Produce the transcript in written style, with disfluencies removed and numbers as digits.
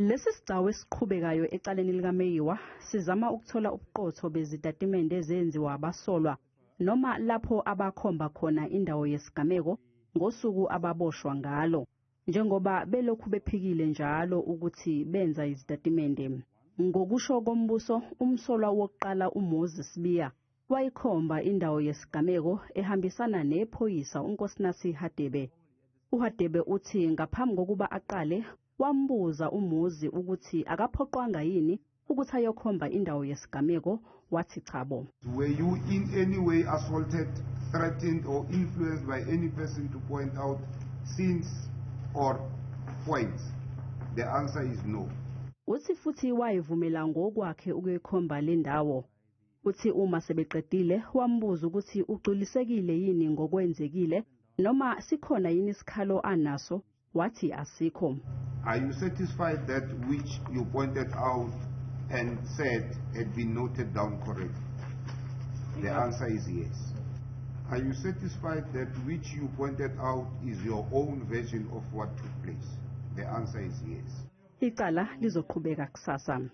Lesi sigcawu esiqhubekayo ecaleni likaMeyiwa sizama ukuthola ubuqotho bezitatimende ezenziwa abasolwa noma lapho abakhomba khona indawo yesigameko ngosuku ababoshwa ngalo, njengoba belokhu bephikile njalo ukuthi benza izitatimende. Ngokusho kombuso, umsolwa wokuqala uMoses Sibiya wayikhomba indawo yesigameko ehambisana nephoyisa uNkosinathi Hadebe. UHadebe uthi ngaphambi kokuba aqale wambuza uMuzi ukuthi akaphoqwanga yini ukuthi ayokhomba indawo yesigameko, wathi chabo. Were you in any way assaulted, threatened or influenced by any person to point out scenes or points? The answer is no. Uthi futhi wayivumela ngokwakhe ukuyikhomba le ndawo. Uthi uma sebeqedile wambuza ukuthi ugculisekile yini ngokwenzekile noma sikhona yini isikhalo anaso, wathi asikho. Are you satisfied that which you pointed out and said had been noted down correctly? The answer is yes. Are you satisfied that which you pointed out is your own version of what took place? The answer is yes. Icala lizoqhubeka kusasa.